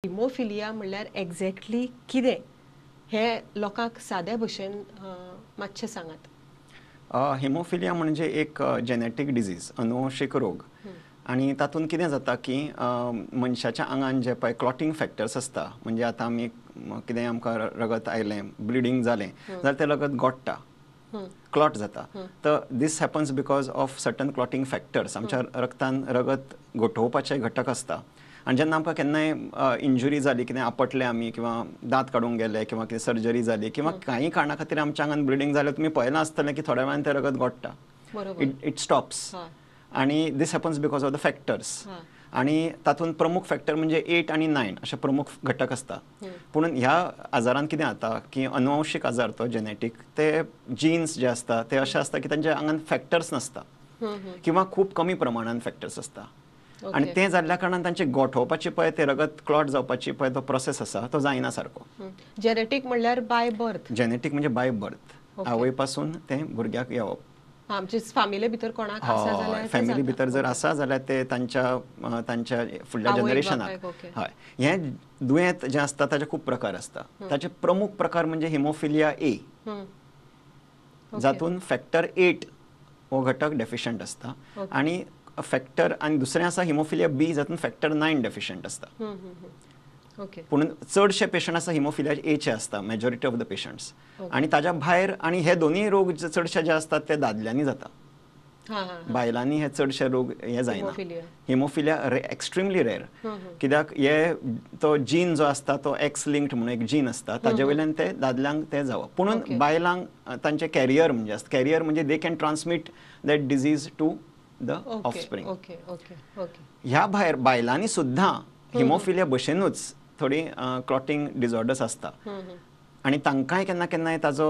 Haemophilia म्हणल्यार exactly कितें हें लोकांक साद्या भशेन मातशें सांगात. हिमोफिलिया म्हणजे एक जेनेटीक डिजीज, अनुवंशीक रोग. आनी तातूंत कितें जाता की मनशाच्या आंगान जे पळय क्लॉटींग फॅक्टर्स आसता, म्हणजे आतां आमी कितें आमकां रगत आयलें, ब्लिडींग जालें जाल्यार तें रगत गोडटा, क्लॉट जाता. तर this happens because of certain clotting factors. आमच्या रगतान रगत गोठोवपाचे घटक आसता आनी जेन्ना आमकां केन्नाय इंजुरी जाली, कितें आपटले आमी किंवा दांत काडूंक गेले किंवा कितें सर्जरी जाली किंवा कांय कारणा खातीर आमच्या आंगान ब्लिडींग जालें, तुमी पळयलां आसतलें की थोड्या वेळान तें रगत गोडटा, it stops. आनी this happens because of the factors. आनी तातूंत प्रमुख फॅक्टर म्हणजे 8 आनी 9 अशे प्रमुख घटक आसता. पूण ह्या आजारान कितें जाता की अनुवंशीक आजार तो जेनेटीक, ते जिन्स जे आसता ते अशे आसता की तांच्या आंगान फॅक्टर्स नासता किंवा खूब कमी प्रमाणान फॅक्टर्स आसता. आनी तें जाल्ल्या कारणान तांचे गोठोवपाची पळय ते रगत क्लॉट जावपाची पळय तो प्रोसेस आसा तो जायना सारको. जेनेटीक म्हणल्यार बाय बर्थ? जेनेटीक म्हणजे बाय बर्थ, आवय पासून तें भुरग्याक येवप. आमचे फॅमिली भितर कोणाक आसा जाल्यार, फॅमिली भितर जर आसा जाल्यार ते तांच्या तांच्या फुडल्या जनरेशनाक. हय, हें दुयेंत जें आसता ताचे खूब प्रकार आसता. ताचे प्रमुख प्रकार म्हणजे हिमोफिलिया ए, जातून फॅक्टर 8 हो घटक डेफिशंट आसता, आनी फॅक्टर आनी दुसरें आसा हिमोफिलिया बी, जातून फॅक्टर 9 डेफिशंट आसता. पूण चडशे पेशंट आसा हिमोफिलिया एचे आसता, मेजॉरिटी ऑफ the patients. आनी ताज्या भायर आनी हे दोनूय रोग चडशे जे आसतात ते दादल्यांनी जाता, बायलांनी हे चडशे रोग हे जायना. हिमोफिलिया एक्स्ट्रिमली रेर, कित्याक हे तो जीन जो आसता तो एक्स लिंक्ड म्हणून एक जीन आसता, ताजे वयल्यान ते दादल्यांक ते जावप. पूण बायलांक तांचे कॅरियर म्हणजे आसता, कॅरियर म्हणजे they can transmit that disease to the offspring. ह्या भायर बायलांनी सुद्दां हिमोफिलिया भशेनूच थोडी क्लॉटींग डिसऑर्डर्स आसता आनी तांकांय केन्ना केन्नाय ताजो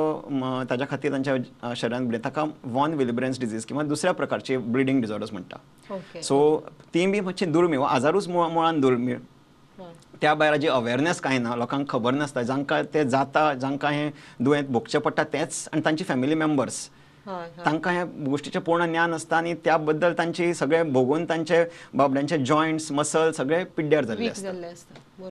ताज्या खातीर तांच्या शरीरान ब्लिड, ताका वॉन विलिब्रन्स डिजीज किंवा दुसऱ्या प्रकारची ब्लिडींग डिसऑर्डर्स म्हणटा. सो ती बी मातशी दुर्मीळ, आजारूच मुळान दुर्मीळ. त्या भायर हाजी अवेरनेस कांय ना, लोकांक खबर नासता, जांकां तें जाता, जांकां हें दुयेंत भोगचें पडटा तेंच आनी तांची फॅमिली मेंबर्स, तांकां ह्या गोश्टीचें पूर्ण ज्ञान आसता आनी त्या बद्दल तांची सगळे भोगून तांचे बाबड्यांचे जॉयंट्स, मसल सगळे पिड्ड्यार जाल्ले आसता.